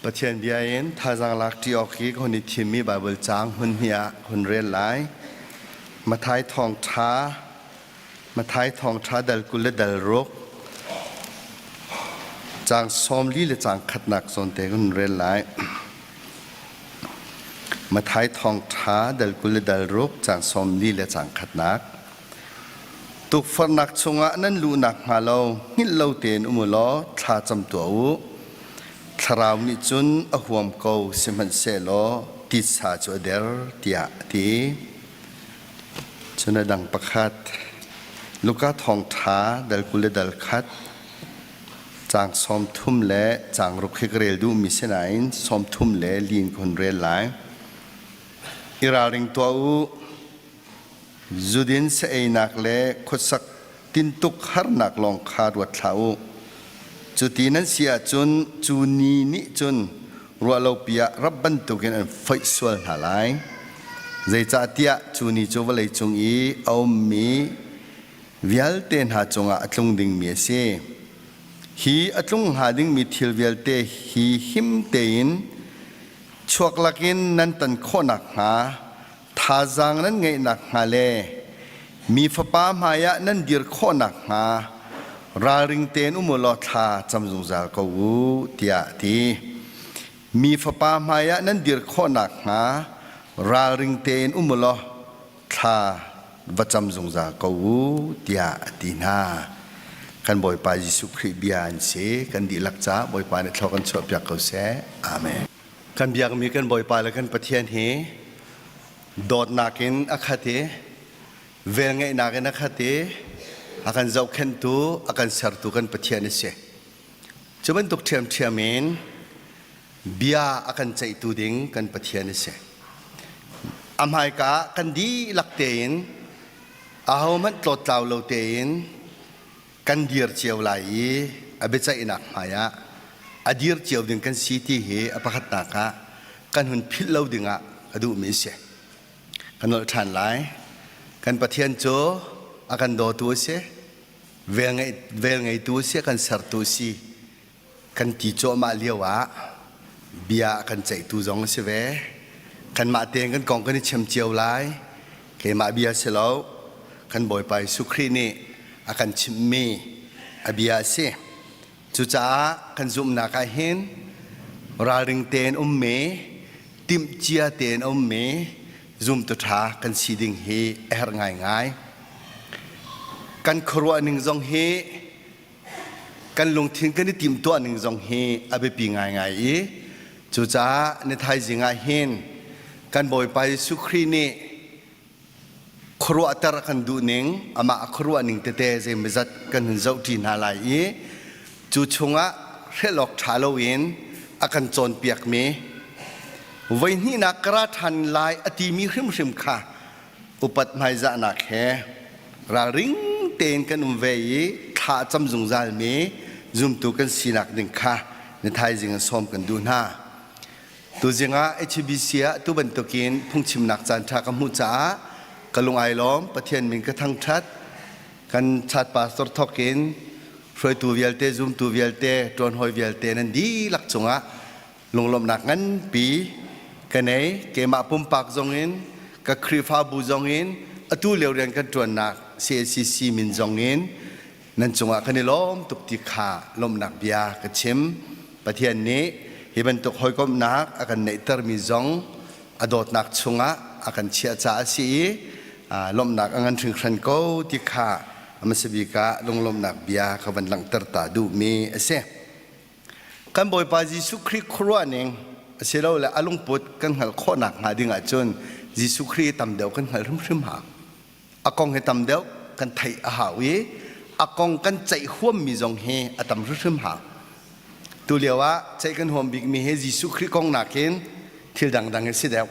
Pathian bia in thazaang lak ṭi awk hi ka hun i thimmi Baibal caang hmun hnih ah hun rel lai. Matthai thawngṭha Matthai thawngṭha dal 20 le dal ruk caang 40 le caang khatnak zawn te hun rel lai. Matthai thawngṭha dal 20 le dal ruk caang 40 le caang khatnak. Tukforhnak chungah nan luh nakhnga lo hngilh lo tein um u law thla cam tuah u. Thlarau nih cun a huam ko, sihmanhsehlaw titsa cu a der, tiah a ti. Cun a dang pakhat, Luka thawngṭha dal 20 le dal khat, caang 30 le caang ruk hi ka rel duhmi si nain 30 le li in ka hun rel lai. I ralring tuah u. Zudin sa-einak le khuasak tintuk harnak lawng kha ruat hlah u. Cuti nan si ahcun cu ni nih cun ruahlopi ah rap bantukin an foih sual hna lai. Zeicahtiah cu ni cu vawleicung i a ummi vialte hna cungah a tlung dingmi a si. Hi a tlung hnga dingmi thil vialte hi him tein chuak lakin nan tan khawh nakhnga thazaang nan ngeih nakhnga le mi Fapa hmaiah nan dir khawh nakhnga ralring tein um u law thla cam zungzal ko u tiah a ti. Mi Fapa hmaiah nan dir khawh nakhnga ralring tein um u law thla va cam zungzal ko u tiah a ti hna. Kan Bawipa Jesuh Khrih bia an si. Kan dihlak caah Bawipa nih thlua kan chuahpiak ko seh. Amen. Kan biakmi kan Bawipa le kan Pathian hi dawtnak in a khat i velngeihnak in a khat i a kan zohkhenhtu, a kan sertu kan Pathian a si. Cu bantuk ṭhiamṭhiam in bia a kan ceihtu ding kan Pathian a si. A hmaika ah kan dihlak tein ahohmanh tlawttlau lo tein kan dir cio lai i a biaceihnak hmaiah a dir cio ding kan si ti hi a pakhatnak ah kan hun philh lo dingah a duhmi a si. Ka nolh ṭhan lai. Kan Pathian cu a kan dawtu a si, vel ngeitu a si, a kan sertu a si. Kan ti cuahmah lio ah bia a kan ceihtu zong a si ve. Kanmah tein kan kong kan i chim cio lai. Keimah bia si lo. Kan Bawipa Jesuh Khrih nih a kan chimhmi a bia a si. Cucaah kan zumhnak ah hin ralring tein ummi, timhcia tein ummi zumtu ṭha kan si ding hi a herh ngaingai. Kan khuaruah ning zong hi kan lungthin kan i timhtuah ning zong hi a biapi ngaingai i cucaah ni thaizing ah hin kan Bawipa Jesuh Khrih nih khuaruahter a kan duh ning amah a khuaruah ning tete zeimawzat kan hun zohṭi hna lai i cu chungah hrelh awk ṭha loin a kan cawnpiakmi voihnihnak ka ra ṭhan lai a timi hrimhrim kha upat hmaizahnak he ralring tein kan um ve i thla a cam zungzalmi zumtu kan sinak ding kha ni thaizing in sawm kan duh hna. Tuzing ah HBC ah tu bantukin phungchimnak caanṭha ka hmuh caah ka lung ai lawm. Pathian min ka thangṭhat. Kan chat pastor thawk in hruaitu vialte, zumtu vialte, ṭuanhawi vialte nan dihlak cungah lunglawmhnak nganpi ka nei. Keimah pumpak zongin, ka Khrihfabu zongin, atu lio rian kan ṭuannak CACC min zongin nan cungah kan i lawm tuk ti kha lawmhnak bia ka chim. Pathian nih hi bantuk hawikomhnak a kan neihtermi zong a dawtnak chungah a kan chiah caah a si i lawmhnak a ngan hringhran ko ti kha a hmasa bik ah lunglawmhnak bia ka van langhter ta duhmi a si. Kan Bawipa Jesuh Khrih khuaruah ning asilole a lungput kan hngalh khawh nakhnga ding ahcun Jesuh Khrih tam deuh kan hngalh hrimhrim hau. A kong hi tam deuh kan theih a hau i a kong kan ceih huammi zong hi a tam hrimhrim hau. Tu lio ah ceih kan huam bikmi hi Jesuh Khrih kong nakin thil dangdang hi si deuh.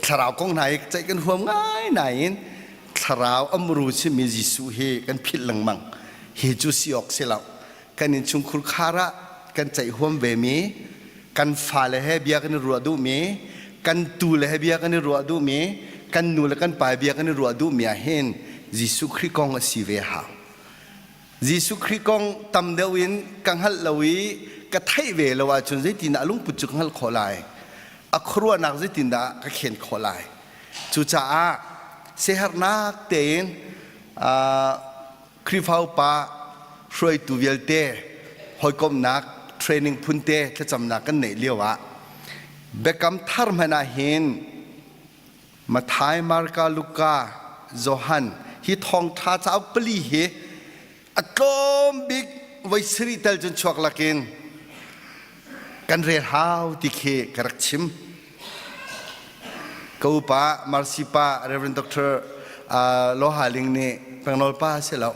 Thlarau kong hna hi ceih kan huam ngai nain thlarau a muru simi Jesuh hi kan philh lengmang. Hi cu si awk si lo. Kan innchungkhur khar ah kan ceih huam vemi, kan fale he bia kan i ruah duhmi, kan tule he bia kan i ruah duhmi, kan nu le kan pa bia kan i ruah duhmi ah hin Jesuh Khrih kong a si ve hau. Jesuh Khrih kong tam deuh in ka hngalh lo i ka theih ve lo ahcun zeitindah a lungput cu ka hngalh khawh lai? A khuaruahnak zeitindah ka khen khawh lai? Cucaah siaherhnak tein Khrihfa upa hruaitu vialte hawikomhnak training phunte thlacamnak kan neih lio ah biakam thar hmanh ah hin Matthai, Marka, Luka, Johan hi thawngṭha cauk pali hi a tlawm bik voi sarih tal cun chuak lakin kan rel hau ti khi ka rak chim. Ka upa Marcy pa Reverend Dr. Loha Ling nih Pengnawl pa si lo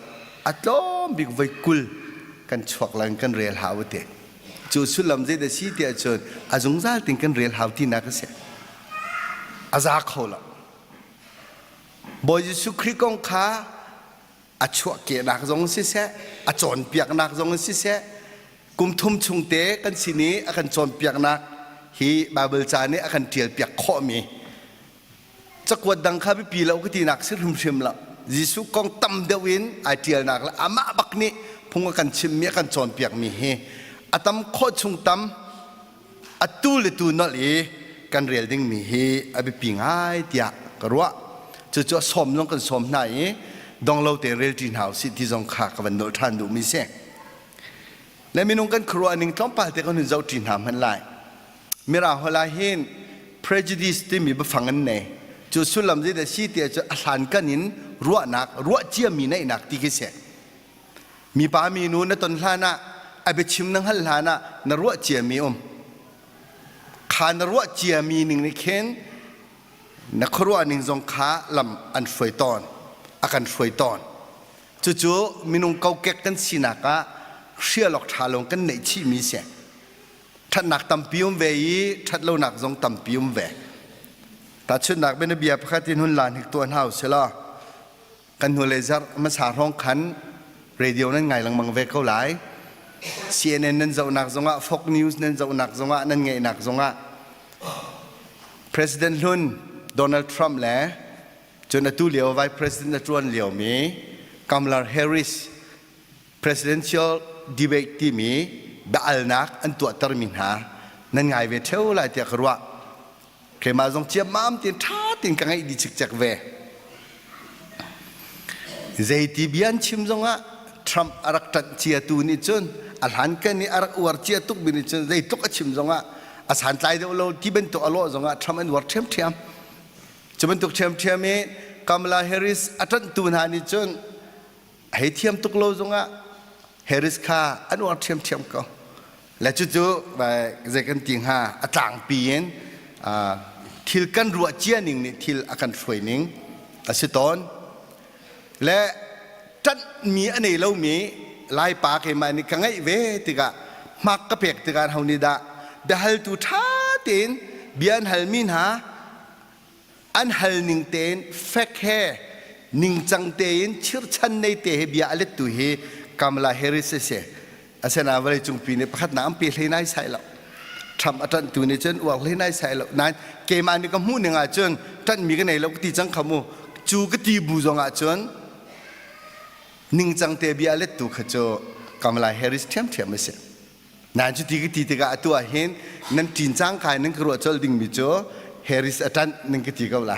a tlawm bik voi 20 kan chuak lang kan rel hau te. Cu sullam zei dah si tiah cun a zungzal tin kan rel hau tinak a si. A za kho lo. Bawi Jesuh Khrih kong kha a chuahkehnak zong siseh, a cawnpiaknak zong siseh, kum thum chung te kan sin i a kan cawnpiaknak hi Baibal ca nih a kan ṭialpiak khawhmi cakuat dang kha biapi lo ka tinak si hrimhrim lo. Jesuh kong tam deuh in ai ṭialnak le amah bak nih phung a kan chimmi a kan cawnpiakmi hi a tam khawh chung tam atu le tu nolh i kan rel dingmi hi a biapi ngai tiah ka ruah. Cucu a sawm zong kan sawm hna i dong lo tein rel ṭi hna usih ti zong kha ka van nolh ṭhan duhmi si. Le minung kan khuaruah ning tlawmpal te kan hun zoh ṭi hna hmanh lai. Mirang holh ah hin prejudice timi biafang an nei. Cu sullam zeidah si tiah cu a hlankan in ruahnak, ruah ciami neihnak ti khi si. Mipa minu na ton hlan ah a biachim na hngalh hlan ah na ruah ciami um. Kha na ruah ciami ning nih khin na khuaruah ning zong kha lam an hruai tawn, a kan hruai tawn. Cucu minung kokek kan sinak ah hrial awk ṭha lo kan neih chihmi si. Ṭhatnak tampi um ve i ṭhatlonak zong tampi um ve. Tahchunhnak bianabia pakhat in hun lan hik tuah hna usih law kan hnulei zarh hmasa hrawng khan radio nan ngai lengmang ve ko lai. CNN nan zohnak zongah Fox News nan zohnak zongah nan ngaihnak zongah President hlun Donald Trump le cun atu lio Vice President a ṭuan liomi Kamala Harris presidential debate timi biaalnak an tuahtermi hna nan ngai ve ṭheo lai tiah ka ruah. Keimah zong ciammam tein ṭha tein ka ngaih dih cikcek ve. Zeiti bia an chim zongah Trump a rak ṭanh ciatu nih cun a hlankan i a rak uar cia tukmi nih cun zeitluk a chim zongah a santlai deuh lo ti bantuk a lawh zongah Trump an uar ṭhiamṭhiam. Cu bantuk ṭhiamṭhiam i Kamala Harris a ṭanhtu hna nih cun hei thiam tuk lo zongah Harris kha an uar ṭhiamṭhiam ko. Le cucu zei kan ti hnga a tlangpi in thil kan ruah cia ning nih thil a kan hruai ning a si tawn. Le ṭanhmi a nei lomi Laipa keimah nih ka ngeih ve tikah hmak ka pek tikah ho nih dah biahaltu ṭha tein bia an halmi hna an hal ning tein fek he ningcang tein chirchan nei te he bia a lettu hi Kamala Harris a si. Asinain vawleicung pi nih pakhatnak an pe hlei nai sai lo. Trump a ṭanhtu nih cun uar hlei nai sai lo. Nain keimah nih ka hmuh ning ahcun ṭanhmi ka nei lo ka ti cang kha mu. Cu ka ti bu zong ahcun ningcang te bia a lettu kha cu Kamala Harris ṭhiamṭhiam a si. Nain cuti ka ti tikah atu ah hin nan ṭin cangka in nan ka ruah colh dingmi cu Harris a ṭanh nan ka ti ko la.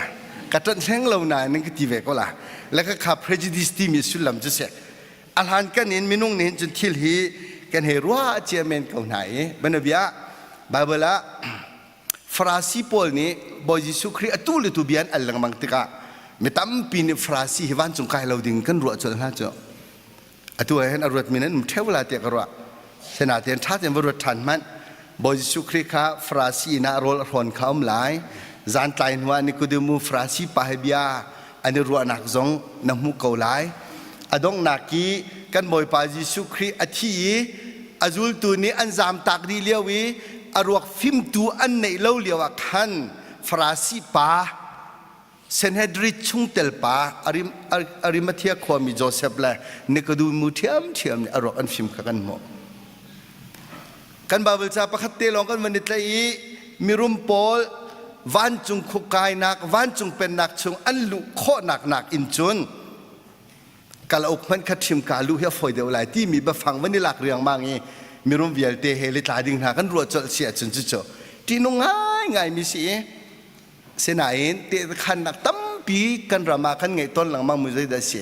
Ka ṭanh hleng lo nain nan ka ti ve ko la. Le ka kha prejudice timi sullam cu si. A hlankan in minung nih cun thil hi kan hei ruah cia men ko hna i bianabia Bible ah Farasi pawl nih Bawi Jesuh Khrih atu le tu bia an al lengmang tikah mi tampi nih Farasi hi vancung kai lo ding kan ruah colh hna cu. Atu ah hin a ruatmi nan um ṭheo la tiah ka ruah. Sinain ṭha tein va ruat ṭhan hmanh. Bawi Jesuh Khrih kha Farasi inn ah rawl a hrawn kha um lai. Zan tlai hnuah Nikodemu Farasi pa he bia an i ruahnak zong na hmuh ko lai. A donghnak i kan Bawipa Jesuh Khrih a thi i a zultu nih an zamtak dih lio i a ruak fimtu an neih lo lio ah khan Farasi pa Sanhedrin chungtel pa Arimathea khuami Joseph le Nikodemu ṭhiamṭhiam nih a ruak an fim kha kan hmuh. Kan Baibal ca pakhat te lawng kan van i tlaih i mirum pawl vancung khukainak, vancung pennak chung an luh khawhnak nak in cun kalauk hmanh kha ṭhim ka luh hi a fawi deuh lai timi biafang van i lak riangmang i. Mirum vialte he le tla ding hna kan ruah colh si ahcun cucu ṭihnung ngaingaimi si i sinain tehkhannak tampi kan ram ah kan ngeih tawn lengmang mu zeidah si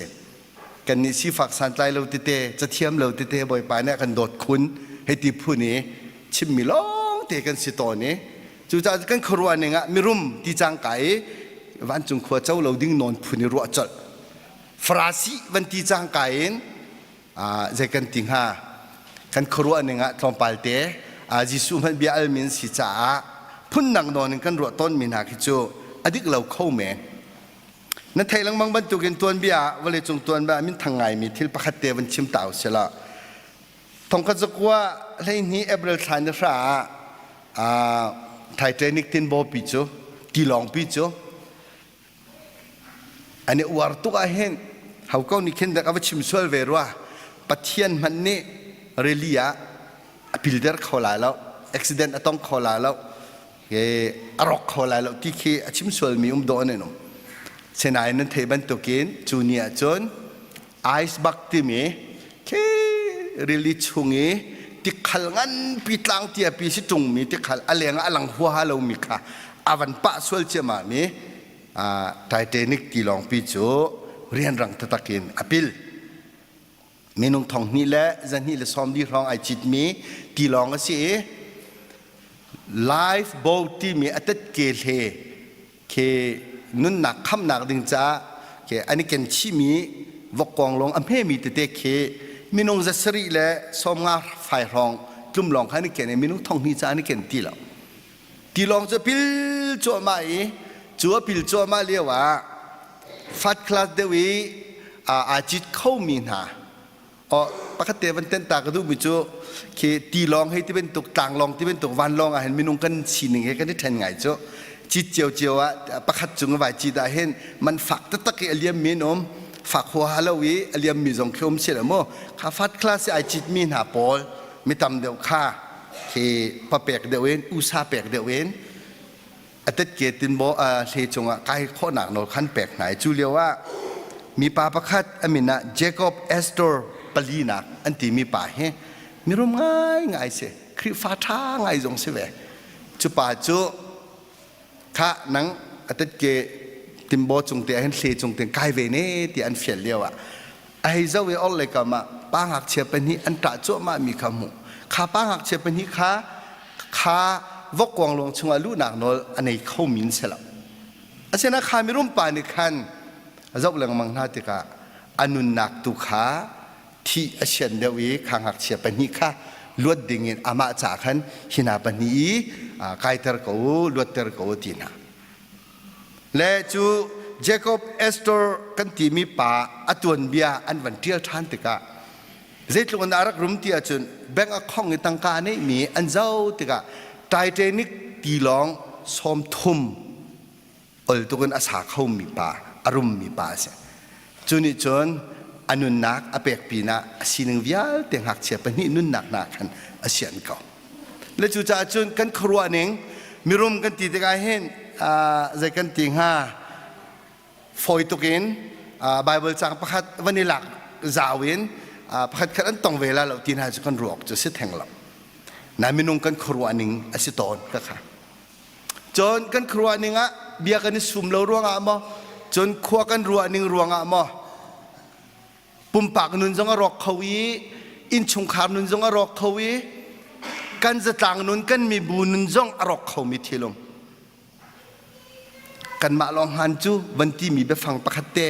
kannih sifak santlai lo tete cathiam lo tete bawipa nih a kan dawt khun hei ti phun i chimmi lawngte kan si tawn i cucaah kan khuaruah ning ah mirum ti cangka i vancung khua co lo ding nawn phun i ruah colh Farasi van ti cangka in zei kan ti hnga kan khuaruah ning ah tlawmpal te Jesuh hmanh bia almi an si caah phundang nawn in kan ruah tawnmi hna khi cu a dik lo kho men Na theih lengmang bantukin tuanbia ah vawleicung tuanbia ah minthang ngaimi thil pakhat te van chim ta usih law thongkhat zakua 12 April thla ni hra ah Titanic tinbaw pi cu tilawng pi cu an i uar tuk ah hin hauko nih khin dek a va chim sual ve rua Pathian hmanh nih rili ah a pilder kho lai lo accident a tong kho lai lo a rawk kho lai lo ti khi a chim sualmi um dawh an um. Sinain nan theih bantukin cu ni ahcun iceberg timi khi rili chung i tikhal nganpi tlang tiapi si ṭungmi tikhal a leng ah a lang huaha lomi kha a van pah sual ciammam i Titanic tilawngpi cu rianrang taktak in a pil. Minung thong hnih le zahnih le sawm li hrawng ai citmi tilawng a si i life boat timi a tetke hle khi nunnak khamnak ding caah khi an i ken chihmi vokkuang lawng a hmemi tete khi minung za sarih le sawmnga fai hrawng tlum lawng kha an i ken i minung thong hnih caah an i ken ti lo. Tilawng cu a pil cuahmah i cu a pil cuahmah lio ah first class deuh i aa cit khomi hna pakhat te van tenh ta ka duhmi cu khi tilawng hei ti bantuk tlanglawng ti bantuk vanlawng ah hin minung kan sining he kan i ṭhen ngai cu cit ciocio ah pakhat cung i vai cit ah hin man fak taktak i a liammi an um fak huaha lo i a liammi zong khi um si lo mu kha first class i ai citmi hna pawl mi tam deuh kha khi papek deuh in usa pek deuh in a tetke tinbaw hle cungah kai khawhnak nawl khan pek hna i cu lio ah mipa pakhat a min ah Jacob Astor palinak an timi pa hi mirum ngaingai si Khrihfa ṭha ngai zong si ve cu pa cu Khah nang a tetke timbaw cung te ahhin hle cung te kai ve ne ti an fial lio ah a hei zoh i or le kam ah pa ngakchia pahnih an ṭah cuahmah mi kha hmuh. Kha pa ngakchia pahnih kha kha vokkuang luang chungah luhnak nawl a nei kho min si lo. Asinain kha mirum pa nih khan a zoh lengmang hna tikah a nunnak tu kha thih a sian deuh i kha ngakchia pahnih kha luat dingin amah ca khan hi hna pahnih i kaiter ko u luatter ko u ti hna le cu Jacob Astor kan timi pa a tuanbia an van ṭial ṭhan tikah zeitluk in dah a rak rum ti ahcun bank a khong i tangka a neihmi an zoh tikah Titanic tilawng 30 ol tuk in a sa khomi pa a rummi pa a si cu nih cun a nunnak a pek pinah a sining vialte ngakchia pahnih nunnak hna khan a sian ko le cucaah cun kan khuaruah ning mirum kan ti tikah hin zei kan ti hnga fawi tuk in Bible cang pakhat van i lak zau in pakhat khat an tong ve la lo ti hna cu kan ruak cu si theng lo na minung kan khuaruah ning a si tawn ka kha Cun kan khuaruah ning ah bia kan i sum lo ruangah maw, cun khua kan ruah ning ruangah maw, pumpak nun zong a rawk kho i innchungkhar nun zong a rawk kho i kan zatlang nun kan mibu nun zong a rawk khomi thil um. Kanmah lawng han cu van timi biafang pakhat te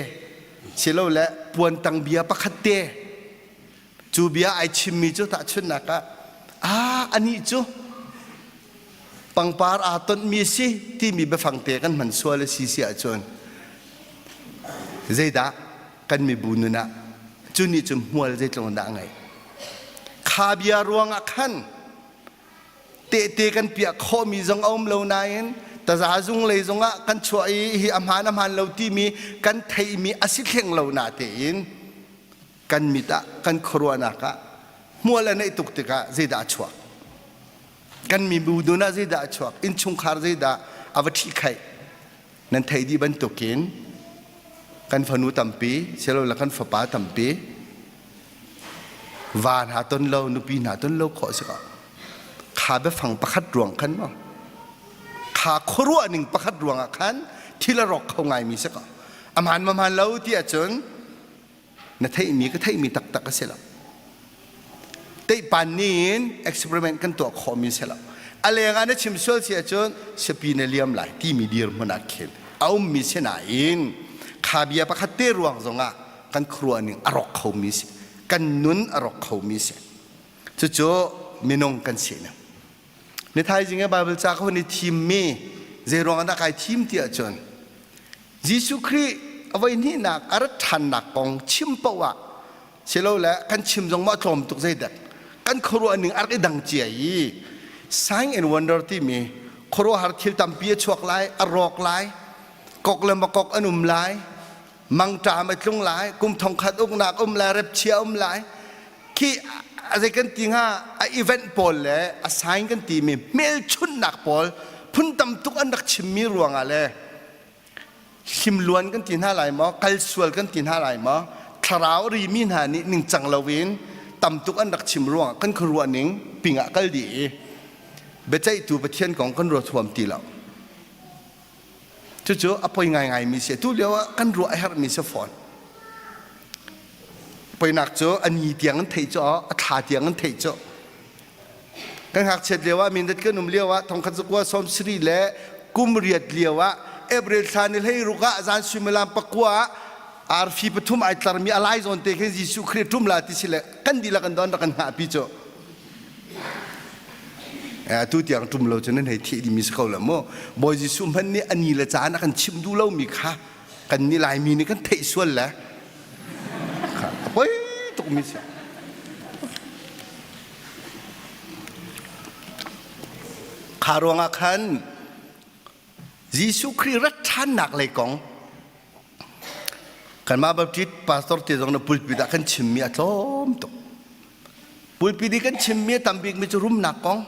silole puantang bia pakhat te cu bia ai chimmi cu tahchunhnak ah ah anih cu pangpar aa tonhmi a si timi biafang te kan hman sual a si si ahcun zeidah kan mibu nun ah cu nih cun hmual zeitluk in dah a ngeih kha bia ruangah khan tehte kan piah khawhmi zong a um lo nain taza zung lei zongah kan chuah i hi a hmaan a hmaan lo timi kan theihmi a si theng lo na tein kan mit ah kan khuaruahnak ah hmual a neih tuk tikah zeidah a chuak kan mibu nun ah zeidah a chuak innchungkhar zeidah a va ṭhihkhaih nan theih dih bantukin kan fanu tampi silole kan fapa tampi. Va hna ton lo, nupi hna ton lo khawh si ko. Kha biafang pakhat ruang khan maw? Kha khuaruah ning pakhat ruang ah khan thil a rawk kho ngaimi si ko. A hmaan ma hmaan lo ti ahcun na theihmi ka theihmi taktak a si lo. Teihpan nih in experiment kan tuah khawhmi si lo. A leng ah na chim sual si ahcun siapi na liam lai timi dirhmun ah khin a ummi si nain kha bia pakhat te ruang zongah kan khuaruah ning a rawk khomi si. Kan nun a rawk khomi si. Cucu minung kan si ning. Ni thaizing i Bible ca ka hun i thimmi zei ruang ah dah kai thim ti ahcun Jesuh Khrih a voihnihnak a rat ṭhannak kong chim paoh ah silole kan chim zong maw a tlawm tuk zeidek kan khuaruah ning a rak i dang cia i sign and wonder timi khuaruahhar thil tampi a chuak lai a rawk lai kok le makok an um lai mangṭam a tlung lai kum thongkhat uknak um lai repchia um lai khi a zei kan ti hnga a event pawl le a sign kan timi hmelchunhnak pawl phun tam tuk an rak chimmi ruangah le hlimluan kan ti hna lai maw kalsual kan ti hna lai maw thlarau rimi hna nih ningcang loin tam tuk an rak chim ruangah kan khuaruah ning pingah kal dih i biaceihtu Pathian kong kan ruat huam ti lo cucu a poi ngaingai mi si tu lio ah kan ruah a herhmi si fawn poinak cu a ni tiang an theih cu a thla tiang an theih cu Kan ngakchiat lio ah mindat kan um lio ah thongkhat zakua sawm sari le kum riat lio ah April thla ni hlei ruk ah zan suimilam pakua ah arfi pathum ai tlarmi a lai zawn te khin Jesuh Khrih ṭum la ti si le kan dihlak an don rak kan hngah pi cu tu tiang ṭum lo cu nan hei thih dimi si ko la mu Bawi Jesuh hmanh nih a ni le caan a kan chimh duh lomi kha kan nih Laimi nih kan theih sual le a poi tukmi si. Kha ruangah khan Jesuh Khrih rat ṭhannak lei kong kanmah Baptist pastor te zong na pulpit ah kan chimmi a tlawm tuk. Pulpit i kan chimmi a tam bikmi cu rumnak kong,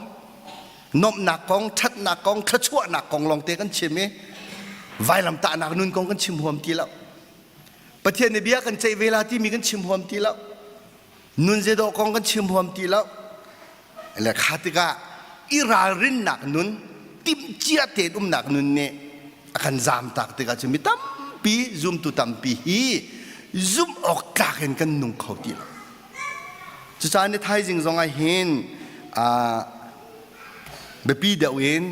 nuamhnak kong, ṭhatnak kong, thluachuahnak kong lawngte kan chim i vailamtahnak nun kong kan chim huam ti lo. Pathian nih bia kan ceih ve la timi kan chim huam ti lo. Nun zeidawh kong kan chim huam ti lo. Le kha tikah i ralrinnak nun, timhcia tein umnak nun nih a kan zamtak tikah cun mi tampi zumtu tampi hi zumh awk tlak in kan nung kho ti lo. Cucaah ni thaizing zong ah hin biapi deuh in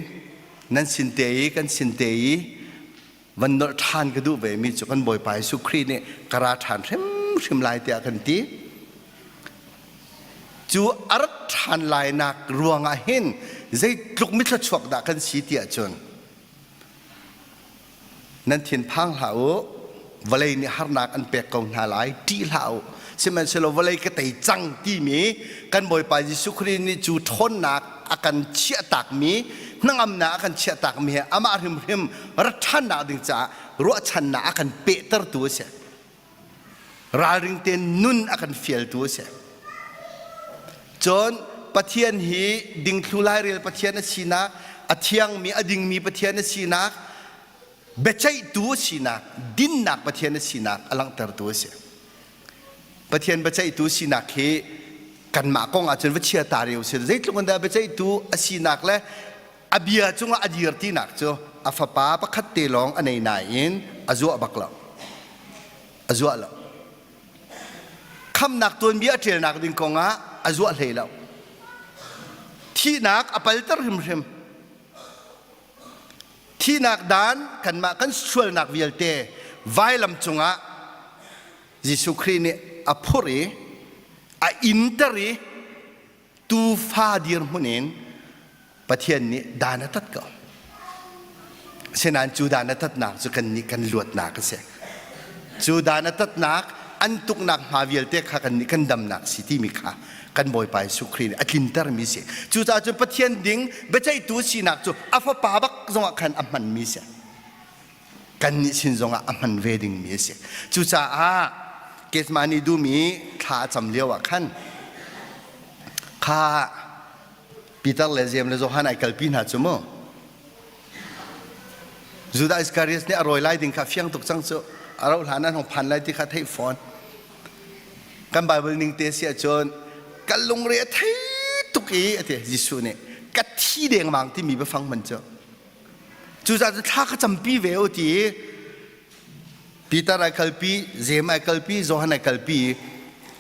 nan sin te i kan sin te i van nolh ṭhan ka duh ve mi cu kan Bawipa Jesuh Khrih nih ka ra ṭhan hrimhrim lai tiah kan ti. Cu a rat ṭhan lainak ruangah hin zeitluk mithluachuak dah kan si ti ahcun nan thinphang hlah u vawlei nih harnak an pek ko hna lai ṭih hlah u sihmanhsehlaw vawlei ka tei cang timi kan Bawipa Jesuh Khrih nih cu ṭhawnnak a kan chiahtakmi hnangamnak a kan chiahtakmi he amah hrimhrim rat ṭhannak ding caah ruahchannak a kan pehtertu a si ralring tein nun a kan fialtu a si cun Pathian hi dingthlu lairel Pathian a sinak a thiangmi a dingmi Pathian a sinak biaceihtu a sinak dinnak Pathian a sinak a langhtertu a si Pathian biaceihtu sinak hi kanmah kong ahcun va chia ta reu si zeitluk in dah biaceihtu a sinak le a bia cungah a dir tinak cu a fapa pakhat te lawng a nei nain a zuah bak lo a zuah lo khamnak tuanbia a ṭialnak ding kongah a zuah hlei lo thihnak a palter hrimhrim thihnak dan kanmah kan sualnak vialte vailam cungah Jesuh Khrih nih a phurh i a inter i tuufa dirhmun in Pathian nih dan a tat ko. Asinain cu dan a tatnak cu kannih kan luatnak a si. Cu dan a tatnak an tuknak hma vialte kha kannih kan damnak si timi kha kan Bawipa Jesuh Khrih nih a tlintermi si. Cucaah cun Pathian ding biaceihtu sinak cu a fapa bak zongah khan a hmanmi si. Kannih sin zongah a hman ve dingmi a si. Cucaah Gethsemane dum i thla a cam lio ah khan kha Peter le Jeim le Johan ai kalpi hna cu mu. Judah Iskariot nih a rawi lai ding kha fiang tuk cang cu. A rauh hlan an hong phan lai ti kha theih fawn. Kan Bible ning te si ahcun Ka lungre a thei tuk i a ti Jesuh nih ka thi dengmang timi biafang hman cu. Cucaah cu thla ka campi ve u ti i Peter ai kalpi, Jeim ai kalpi, Johan ai kalpi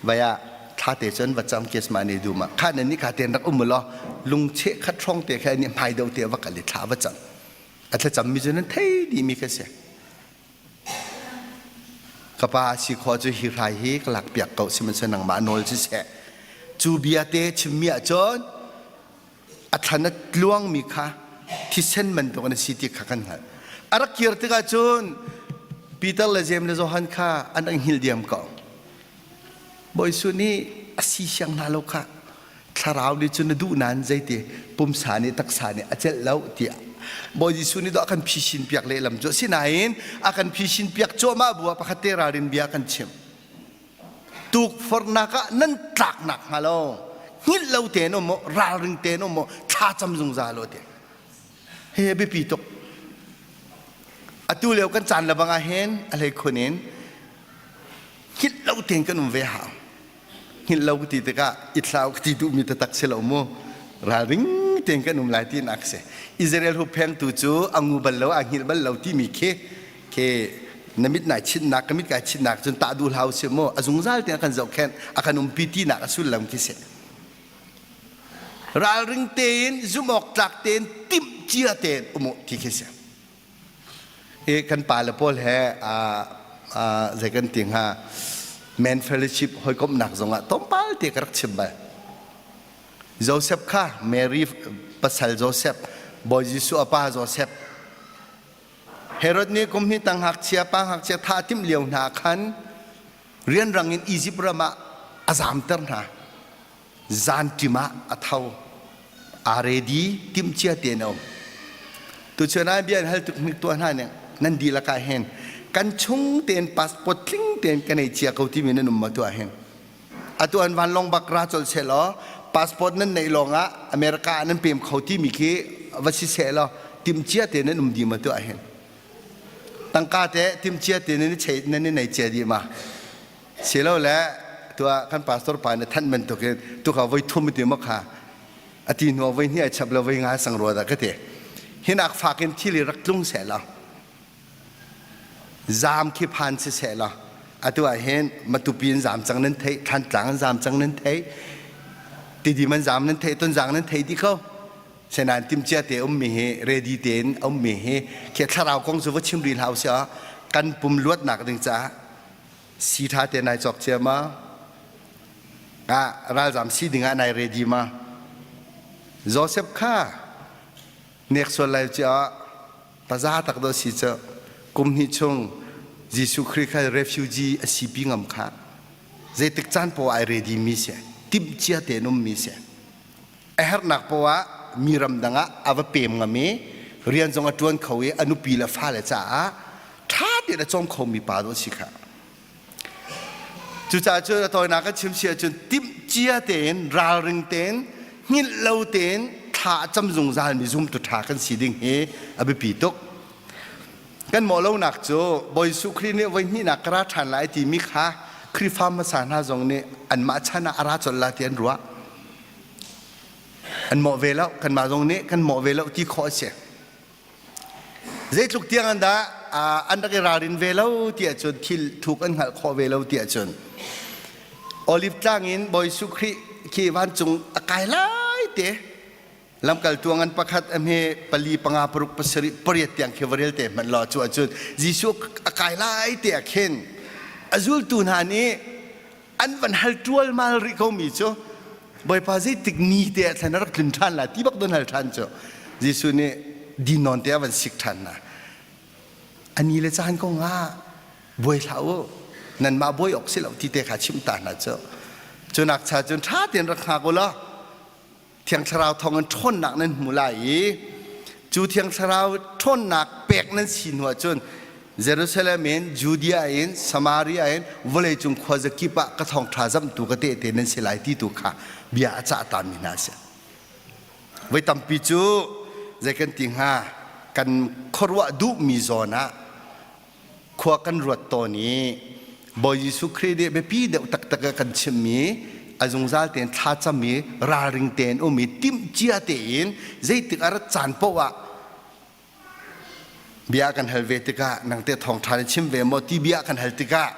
vai ah thla te cun va cam kesma ne dum ah kha nan nih kha ten rak um law lungcheh khat hrawng te kha nih hmai deuh te va kal i thla va cam. A thlacam mi cu nan thei dih mi kha si. Ka pa si khawh cu hi hrai hi ka lak piak ko sihmanhsehlaw nangmah nawl siseh. Cu bia te chimmi ahcun a thlan a tluangmi kha thisen bantuk an si ti kha kan hngalh. A rak kir tikah cun Peter le Jeim le Johan kha an rak hngilh diam ko. Bawi Jesuh nih a si siang hna lo kha thlarau nih cun na duh nain zeiti pumsa nih taksa nih a celh lo tiah Bawi Jesuh nih dawh a kan phisin piak lehlam cu asinain a kan phisin piak cuahmah bu ah pakhat te ralrin bia kan chim tukforhnak ah nan tlak nak hnga lo hngilh lo tein um maw ralring tein um maw thlacam zungzal u ti hi a biapi tuk atu lio kan caan le bang ah hin a hlei khun in hngilh lo tein kan um ve hau hngilh lo ka ti tikah i thlau ka ti duhmi taktak si lo mu ralring tein kan um lai ti nak si Israel hupphengtu cu a ngu bal lo a hngilh bal lo timi khi khi na mit nai chinnak ka mit kai chinnak cun tah duh hlau si mu a zungzal tein a kan zohkhenh a kan umpi tinak a sullam khi si ralring tein zumh awk tlak tein timh cia tein um u ti khi si I kan pale pawl he zei kan ti hnga men fellowship hawikomhnak zongah tlawmpal te ka rak chim bal. Joseph kha Mary pasal Joseph, Bawi Jesuh a pa Joseph. Herod nih kum hnih tang ngakchia pa ngakchia thah timh lio hna khan rianrang in Egypt ram ah a zamter hna. Zanṭim ah a tho. Aa ready, timhcia tein a um. Tuchun ah bia an hal tuk hnik tuah hna ning nan dihlak ah hin kan chung tein passport tling tein kan ei cia ko timi nan um ma tuah hin. Atu an vanlawng bak ra colh seh law passport nan neih lawng ah America ah nan pem kho timi khi va si seh law timhcia tein nan um dih ma tuah hin. Tangka te timhcia tein nan i chei nan i nei cia dih ma. Silole tuah kan pastor pa nih thanh bantukin tuka voi thum ti maw kha ati hnu voi hnih ai chap lo voi nga sang rua dah ka ti. Hinak fak in thil i rak tlung seh law zaam khi phan si seh law atu ah hin Matupi in zaam cang nan theih Thantlang in zaam cang nan theih Tidim an zaam nan theih Tonzang nan theih dih ko senain timcia te ummi hi ready tein ummi hi khi thlarau kong cu va chim rih hlah usih kan pum luatnak ding caah Si ṭha te nai cawk cia ma? Ah, ralzam si ding ah nai ready ma? Joseph kha nek sual lai cia paza tak do si cu kum hnih chung Jesuh Khrih kha refugee a si pi ngam kha zeitik caan poah ai ready mi si timh cia tein um mi si a herhnak poah mi ramdang ah a va pem ngam i rian zong a ṭuan kho i a nupi le fale caah ṭha tein a cawm khomi pa dawh si kha. Cucaah cun a tawinak kan chim si ahcun timhcia tein ralring tein hngilh lo tein thla a cam zungzalmi zumtu ṭha kan si ding hi a biapi tuk. Kan mawh lonak cu Bawi Jesuh Khrih nih voi hnihnak ka ra ṭhan lai timi kha Khrihfa hmasa hna zong nih anmah chan ah a ra colh la ti an ruah. An mawh ve lo, kanmah zong nih kan mawh ve lo ti khawh a si. Zeitluk tiang an dah an rak i ralrin ve lo ti ahcun thil thuk an hngalh khawh ve lo ti ahcun Olive tlang in Bawi Jesuh Khrih khi vancung a kai lai te lamkaltu ngan pakhat a hme pali panga paruk pasarih pariat tiang khi va rel te hmanh law cu ahcun Jesuh a kai lai te ah khin a zultu hna nih an van hal ṭualmal rih ko mi cu Bawipa zeitik ni te ah thlan a rak tlun ṭhan lai ti bak don hal ṭhan cu Jesuh nih din nawn te a van sik ṭhan hna a ni le caan kong ah buai hlah u nanmah buai awk si lo ti te kha chimh ta hna cu cu nak cha cun ṭha tein rak hngak u law Thiang Thlarau thawngin ṭhawnnak nan hmu lai i cu Thiang Thlarau ṭhawnnak pek nan si hnu ahcun Jerusalem in, Judea in, Samaria in vawleicung khuazakip ah ka thawngṭha zamhtu ka tehte nan si lai ti tu kha bia a cah tami hna a si. Voi tampi cu zei kan ti hnga kan khuaruah duhmi zawn ah khua kan ruat tawn i Bawi Jesuh Khrih nih biapi deuh taktak a kan chimmi. a zungzal tein thlacam i ralring tein um i timhcia tein zeitik a rat caan paoh ah bia kan hal ve tikah nang te thawngṭha na chim ve maw ti bia kan hal tikah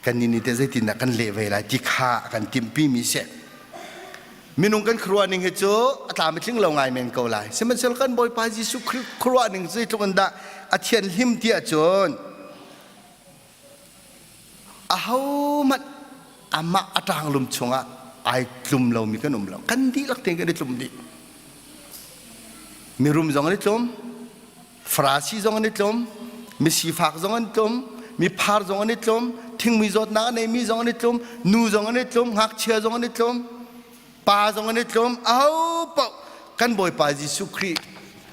kannih nih teh zeitindah kan leh ve lai ti kha a kan timhpi mi si. Minung kan khuaruah ning hi cu a tlam a tling lo ngai men ko lai. Sihmanhsehlaw kan Bawipa Jesuh Khrih khuaruah ning zeitluk in dah a thianhlim ti ahcun ahohmanh amah a ṭanglum chungah ai tlum lomi kan um lo. Kan dihlak tein kan i tlum dih. Mirum zong an i tlum, Farasi zong an i tlum, misifak zong an tlum, miphar zong an i tlum, thingmui zawtnak a neimi zong an i tlum, nu zong an i tlum, ngakchia zong an i tlum, pa zong an i tlum, aho paoh kan Bawipa Jesuh Khrih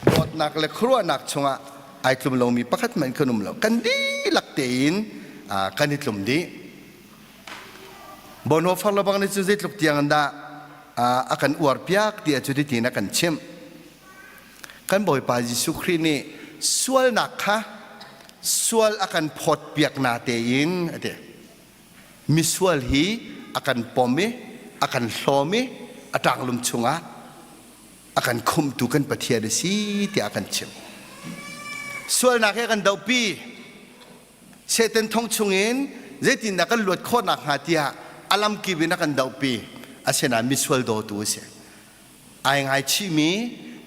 dawtnak le khuaruahnak chungah ai tlum lomi pakhat hmanh kan um lo. Kan dihlak tein kan i tlum dih. Bonhoeffer le bang nih cun zeitluk tiang dah a kan uar piak ti cu tiin a kan chimh. Kan Bawipa Jesuh Khrih nih sualnak kha sual a kan phawt piak na tein a ti. Misual hi a kan pom i a kan hlawm i a ṭanglum chungah a kan khumhtu kan Pathian a si tiah a kan chimh. Sualnak he kan dohpi. Satan thong chungin zeitindah kan luat khawh nakhnga tiah a lamkip in a kan dohpi. Asinain misual dawtu a si. Ai ngaichihmi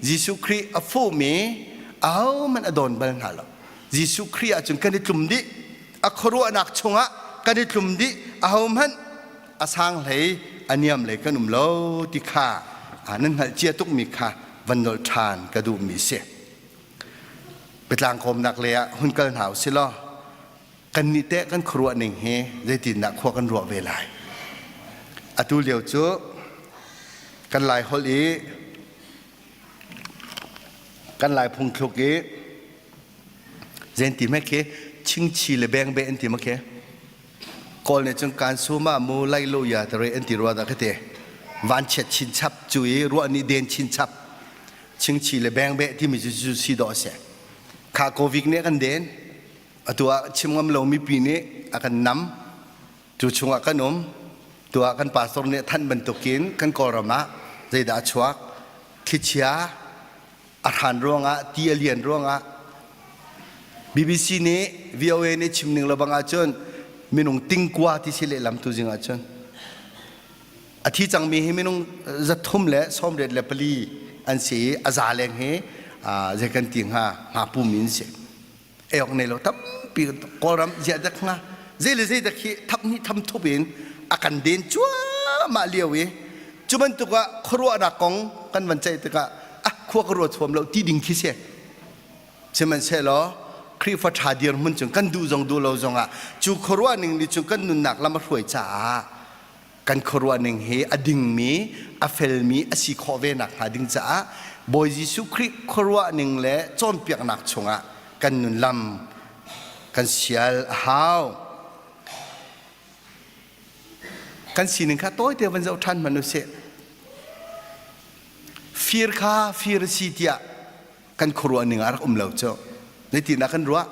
Jesuh Khrih a fuhmi ahohmanh a dawn bal hna lo. Jesuh Khrih ahcun kan i tlum dih. A khuaruahnak chungah kan i tlum dih. Ahohmanh a sang hlei a niam lei kan um lo ti kha nan hngalh cia tukmi kha van nolh ṭhan ka duhmi a si. Biatlang kawmnak lei ah hun kal hna u si law kannih teh kan khuaruah ning hi zeitindah khua kan ruah ve lai. Atu lio cu kan Lai holh i kan Lai phungthluk i zein ti hme khi chingchi le bengbe an ti ma khi Kawl nih cun kan sum ah mu lai lo ya tare an ti rua dah ka ti. Vanchiat chinchap cu i ruah nih den chinchap chingchi le bengbeh timi cu cu si dawh a si. Kha Covid nih a kan den. Atu ah chim ngam lo mipi nih a kan nam. Cu chungah kan um. Tu ah kan pastor nih thanh bantukin kan Kawlram ah zeidah a chuak? Thlichia a hran ruangah ti a lian ruangah BBC nih VOA nih chim ning lo bang ahcun minung tingkua ti si lehlam tu zing ahcun a thi cangmi hi minung zathum le 84 an si i a za leng hi zei kan ti hnga hnga pumi an si. Ei awk nei lo tampi Kawlram ziah dek hnga zei le zei dek hi thap hnih tham thup in a kan den cuahmah lio i cu bantuk ah khuaruahnak kong kan van ceih tikah ah khua ka ruat huam lo ti ding khi si. Sihmanhsehlaw Khrihfa ṭha dirhmun cun kan duh zong duh lo zongah cu khuaruah ning nih cun kan nunnak lam a hruai caah kan khuaruah ning hi a dingmi a felmi a si khawh ve nakhnga ding caah Bawi Jesuh Khrih khuaruah ning le cawnpiaknak chungah kan nun lam kan sial a hau. Kan sining kha tawite van zoh ṭhan hmanh usih. Fir kha fir a si tiah kan khuaruah ning ah rak um lo cu. Zeitindah kan ruah?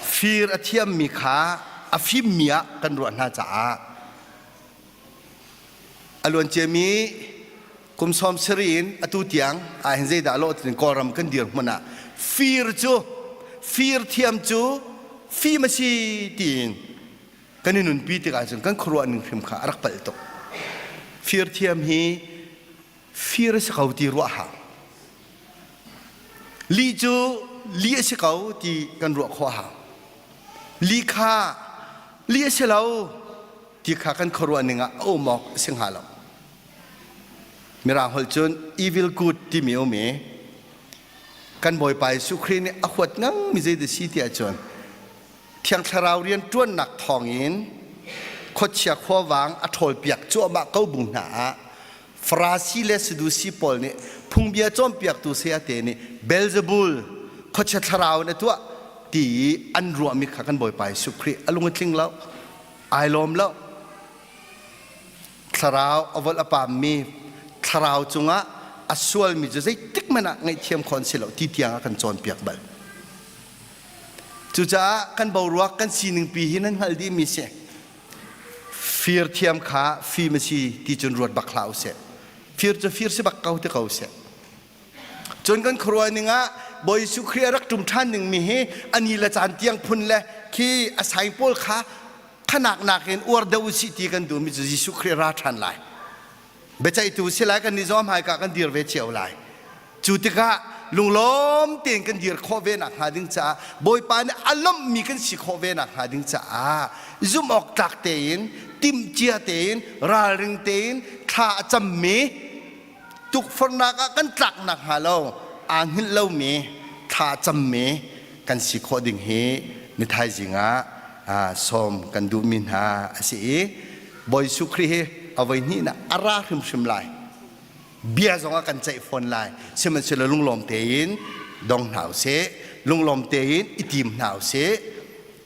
Fir a thiammi kha a fimmi ah kan ruah hna caah a luanciami kum sawm sarih in atu tiang ah hin zeidah lawh tin Kawlram kan dirhmun ah fir cu fir thiam cu fim a si tiin kan i nunpi tikah cun kan khuaruah ning hrim kha a rak palh tuk. Fir thiam hi fir a si ko ti ruah hau. Lih cu lih a si ko ti kan ruah khawh hau. Lih kha lih a si lo ti kha kan khuaruah ning ah a um awk a si hnga lo. Mirang holh cun evil good timi um i kan Bawipa Jesuh Khrih nih a huat ngang mi zei si ti ahcun Thiang Thlarau rian ṭuannak thawngin khuachia khuavang a ṭhawlpiak cuahmah ko bu hna ah Farasi le Sadusi pawl nih phungbia cawnpiaktu sayate nih Beelzebul khuachia thlarau in a tuah ti i an ruahmi kha kan Bawipa Jesuh Khrih a lung a tling lo, ai lawm lo. Thlarau a volh a paammi thlarau cungah a sualmi cu zeitik hmanh ah ngaihthiam khawh an si lo ti tiang a kan cawnpiak bal. Cucaah kan boruak kan sining pi hi nan hngalh dihmi si. Fir thiam kha fim a si ti cun ruat bak hlah usih. Fir cu fir si bak ko ti ko usih. Cun kan khuaruah ning ah Bawi Jesuh Khrih a rak ṭum ṭhan ning mi hi a ni le caan tiang phun le khi a saing pawl kha khanak nakin uar deuh usih ti kan duhmi cu Jesuh Khrih ra ṭhan lai. Biaceihtu si lai kan nih zong hmaika kan dir ve cio lai. Cu tikah lunglawm tein kan dir khawh ve nak hnga ding caah Bawipa nih a lawmhmi kan si khawh ve nak hnga ding caah zumh awk tlak tein timhcia tein ralring tein thla a cammi tukforhnak ah kan tlak nak hnga lo aa hngilh lomi thla a cammi kan si khawh ding hi ni thaizing ah sawm kan duhmi hna a si i Bawi Jesuh Khrih hi a voi hnihnak a ra hrimhrim lai. Bia zong a kan ceih fawn lai. Sihmanhsehlaw lunglawm tein dong hna usih. Lunglawm tein i tim hna usih.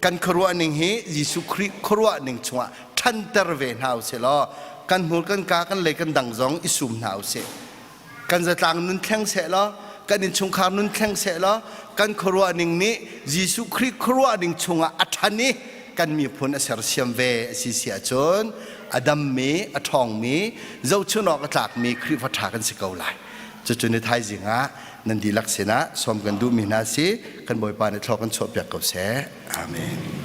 Kan khuaruah ning hi Jesuh Khrih khuaruah ning chungah ṭhanter ve hna usih law kan hmur kan ka kan lei kan dang zong i sum hna usih. Kan zatlang nun thleng seh law kan innchungkhar nun thleng seh law kan khuaruah ning nih Jesuh Khrih khuaruah ning chungah a ṭhan i kan miphun a sersiam ve a si si ahcun a dammi a ṭhawngmi zohchun awk a tlakmi Khrihfa ṭha kan si ko lai. Cucu ni thaizing ah nan dihlak sinah sawm kan duhmi hna si kan Bawipa nih thlaw kan chuahpiak ko seh. Amen.